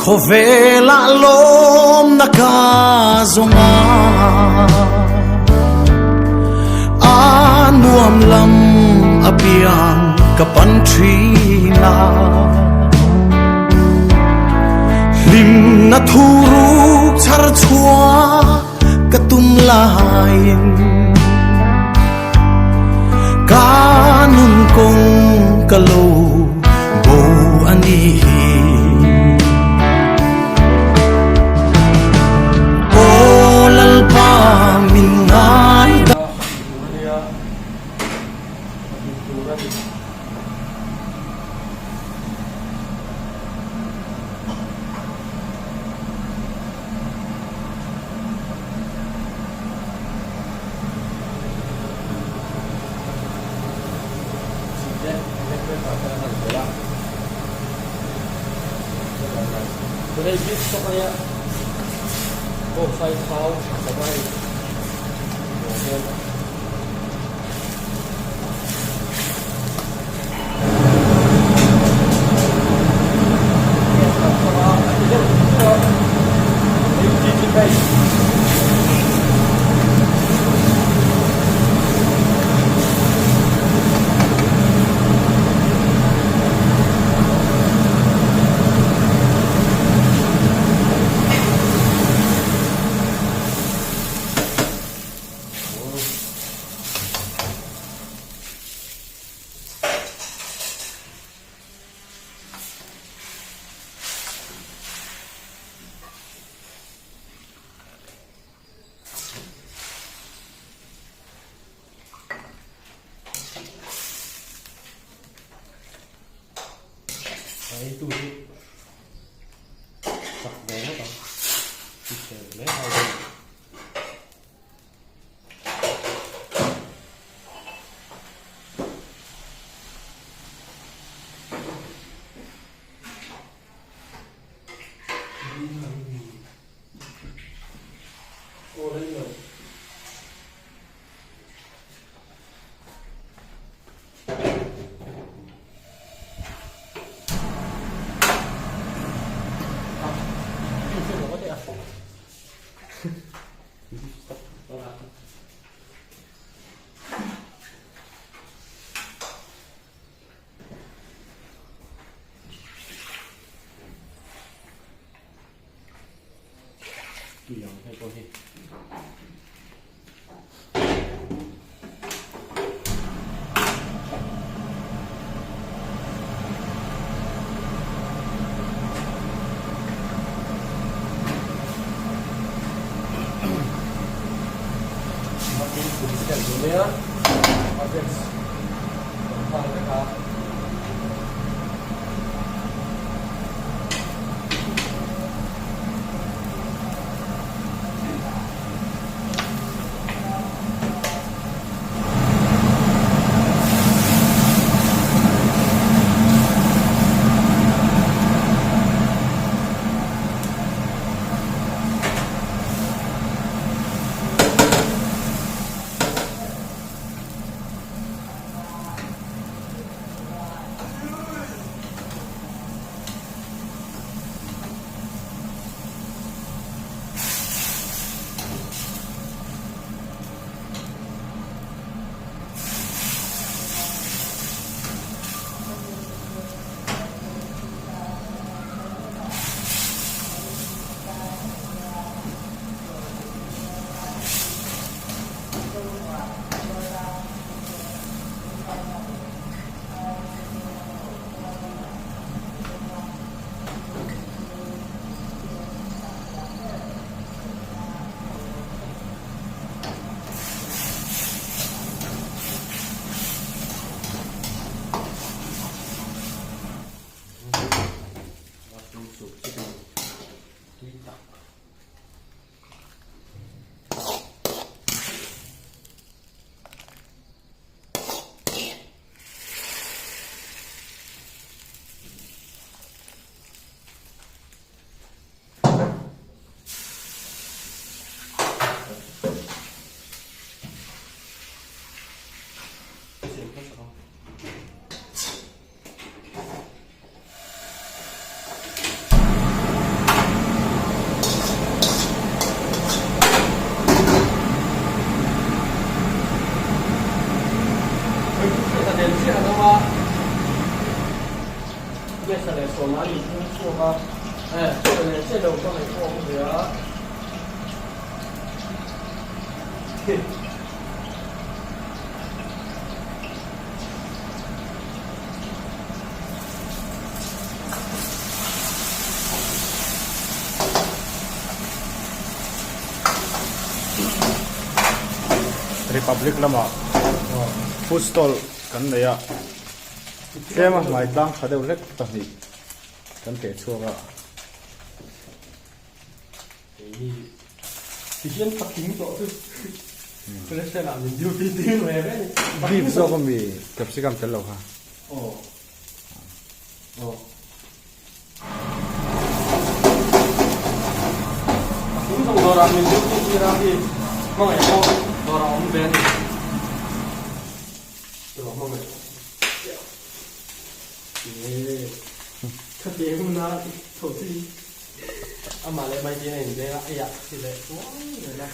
Khawvelah lawmna ka zawng a, a nuam lam apiang ka pan thin a. Hlimna thuruk chhar chhuah ka tum laiin ka nun kawng ka lo bo a ni hi. Aw Lalpa min ngai ta. Tui ang hei pawh hi. Mesa leh sawma an inphung chhuak a, eh, chaw leh che lo ka ngaih pawh a awm ve a. Republic lamah food stall kan nei a tlema hmai tlang tha deuh hlek pahnih kan keh chhuak a. Keini ti hian patling tawh chu restaurant ah min duty tir ve ve ni. Beef zawk ami capsicum tel lo kha. Aw. Aw. Patling zawng dawrah min duty tir a hi hmangaih pawh dawrah awm ve a ni. Tawh hmangaih. Khati huna tho chi amah leh mai tiin a inbeng a, eiah khi leh tuai zel a.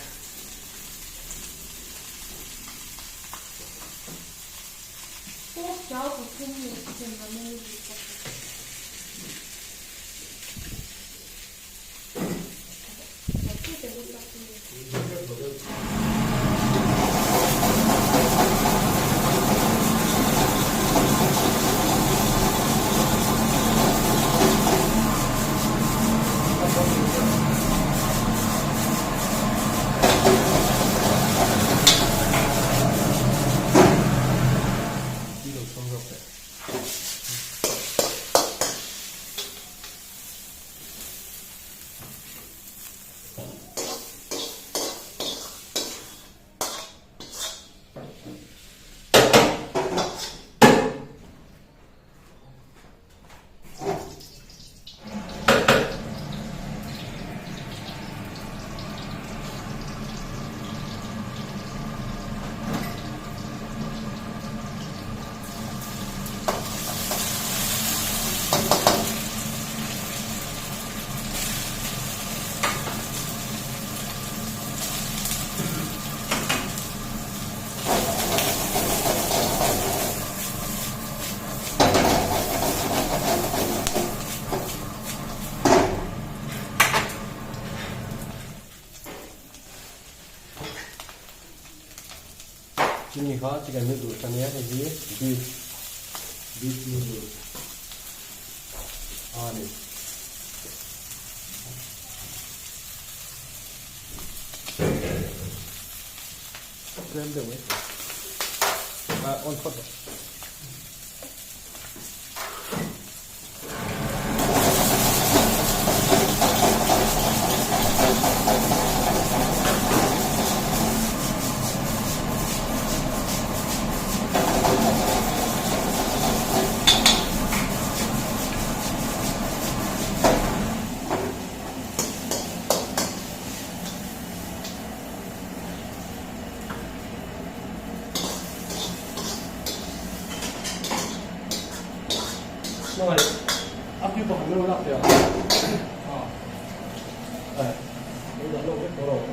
Chini kha chicken noodles a nia hei hi beef beef noodles a ni. Tlem deuh mai ah on phawt rawh. A piu pakhat lo lak teh ang. Eh, lo dah lawk vek tawh rawh.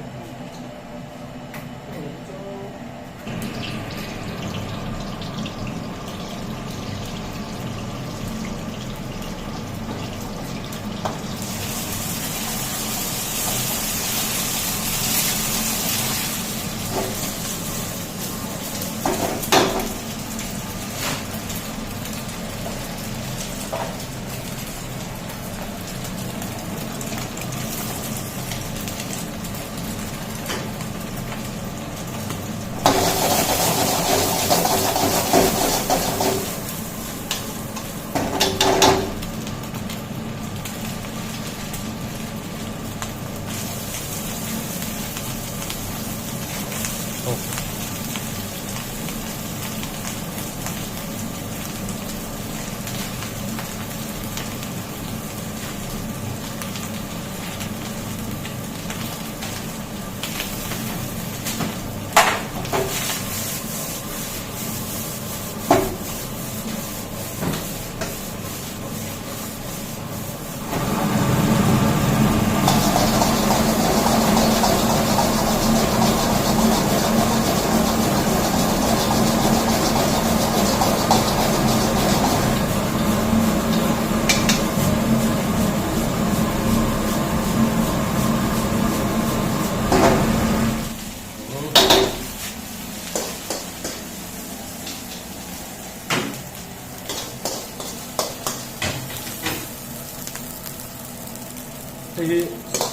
Hei hi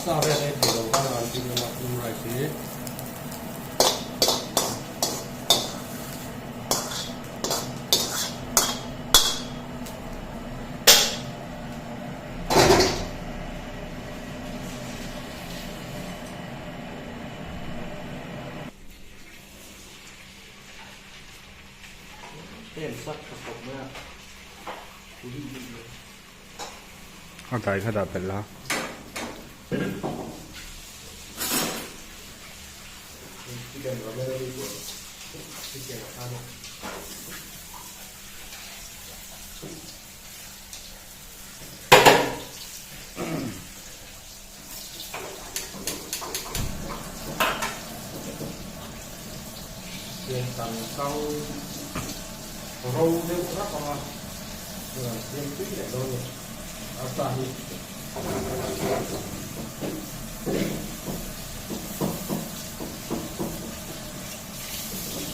sa vel ei thei lo khan a an tih lama plum rice hi. Heng sak tha khawp mai a, ri bik lo. A dai kha dah belh la. Chicken ramelli tur chicken a khan a. Siam kan kang ro deuh rap ang a, chuan siam tui leh dawn a ni arsa hi.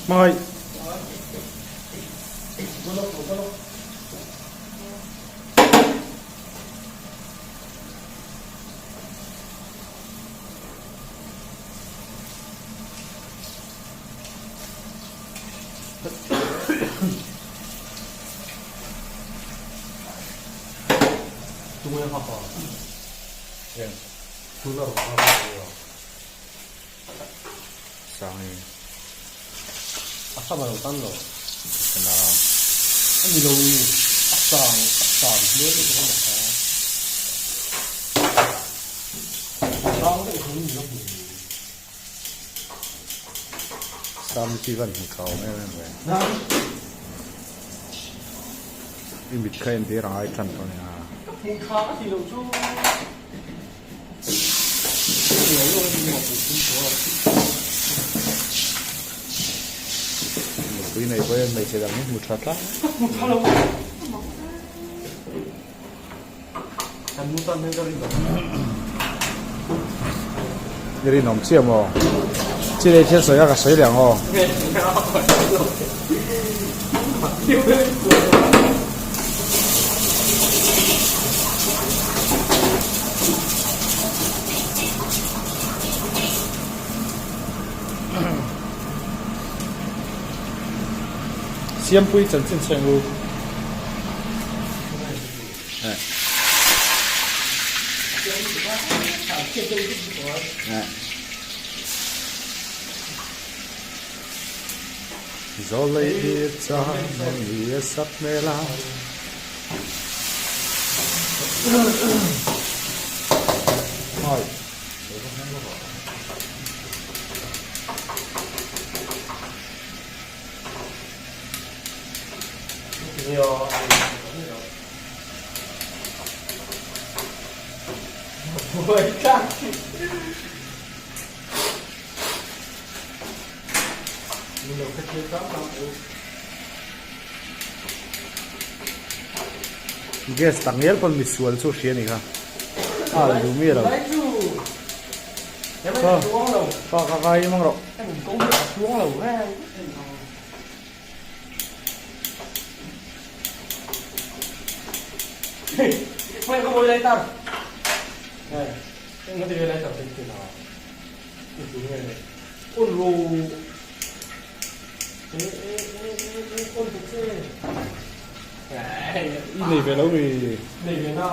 Hmangaih. Tunge hak a? Eng? Tuna rawn hak a ni a. Sangi. A sam a lo tan lo. Kana. A ni lo. A sang, a sang hmel lutuk a mak a. Sang daih hi ni lo hmu. Sam chi van hmu tha awm em em ve. I mit kha entir ang ai tan tawh nia. Ka hmu tha ka ti lo chu. Nupui nei pawh hian hmeichhe dang hi hmu tha tlat. Hmu tha lo. Kan nu tan hian ka rinawm. I rinawm chiah maw? Chi leh thil sawi kha ka sawi leh ang aw. Siampui chanchin chheng u. Zawlei i chang ni a sak hmel a. Hai. Gas tak ngial pawn misual chu hria ni kha a duh mi lo ka ka kai mang rawh. I nei ve lo mi? Nei ve na.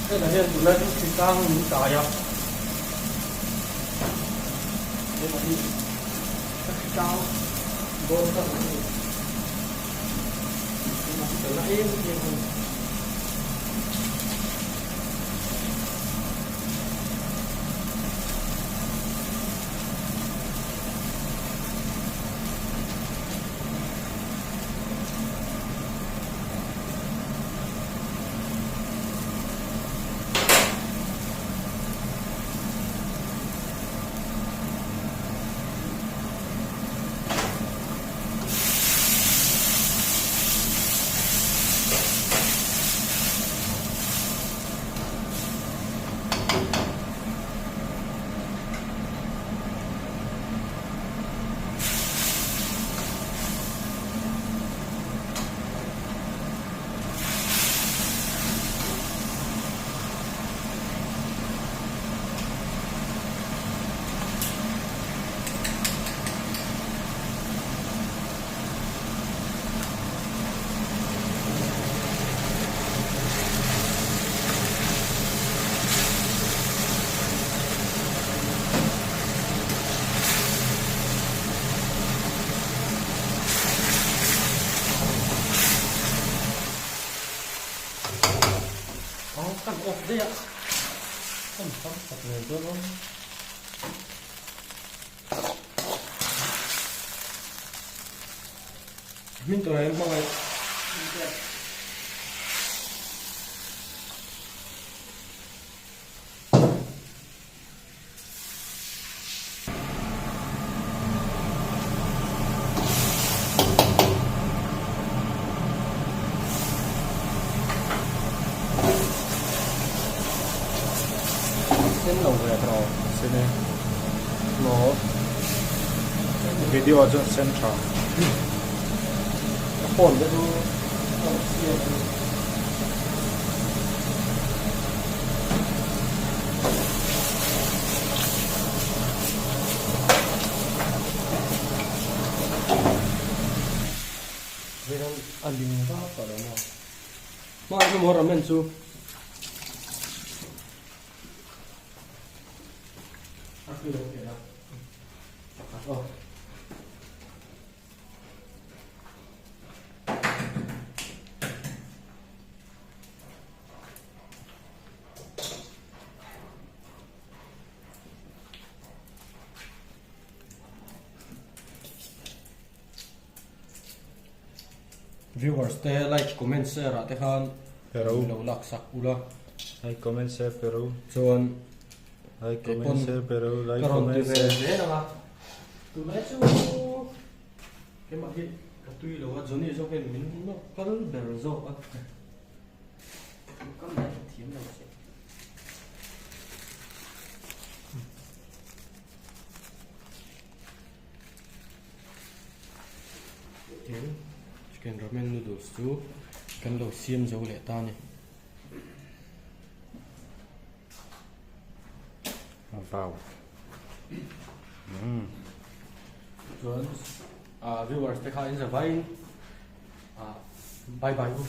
Hetah hian tunlai chu hritlang min kai a, hetah hi ka hritlang dawn ta mai a ni. Tunah hi ka la em em a ni. Aw kan off daih a kan tam tak nen chuan aw. Hming tawh em hmangaih. Sen lo ve tawh. Sen e. Maw. Video ah chuan sen tha. Ka phone te chu ka rawn siam a ni. Veilam a ling vak tawh lo maw? Hma chu maw ramen chu. A hri lo ken a. Pakhat aw. Viewers te like comment share ah te khan min lo lak sak ula. Like comment share pero. Chuan like comment share pero like ka rawn ti comment ve share. zel anga. Tunlai chu keimah hi ka tui lo a Johnny zawk hian min nawk kal ber zawk a. Ka mai thiam lo che. Tin, chicken ramen noodles chu kan lo siam zo leh ta a ni. Wow. Mm. Chuan, ah viewers te kha in za vaiin ah bye bye u.